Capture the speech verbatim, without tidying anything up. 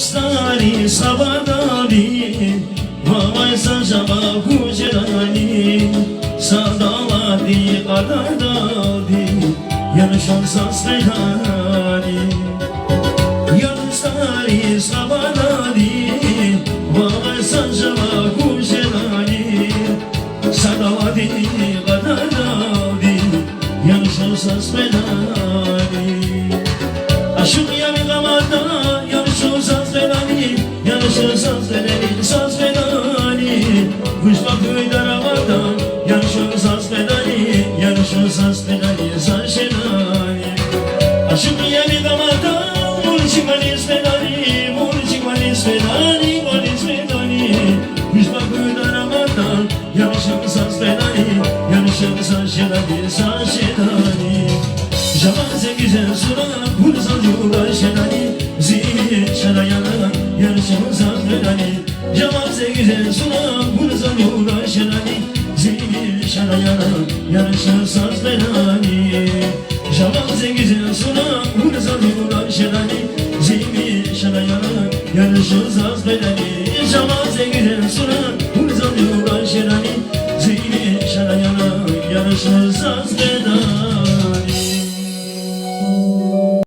Стари сабадалди, вавай са жаваб гуз жедани, садалди кьадардалди, яншун заз къведани. Яни стари сабадалди, вавай са жаваб гуз жедани, садалди кьадардалди, яншун заз къведани. Ашукь я ви гъаматда, яншун заз къведани, яншун заз къведани, заз къведани. Вуж папуй дараматда, яншун заз къведани, яншун заз къведани, заз жедани. Ашукь я ви гъаматда, вун чи ваниз къведани, вун чи ваниз къведани, ваниз къведани. Вуж папуй дараматда, яншун заз къведани, яншун заз жедани, заз жедани. Жаван зи гуьзел сурам, вун заз юлдаш жедани, зи шад аярар, яншун заз къведани. Жаван зи гуьзел сурам, вун заз юлдаш жедани, зи шад аярар, яншун заз къведани. Жаван зи гуьзел сурам, вун заз юлдаш жедани, зи шад аярар, яншун заз къведани.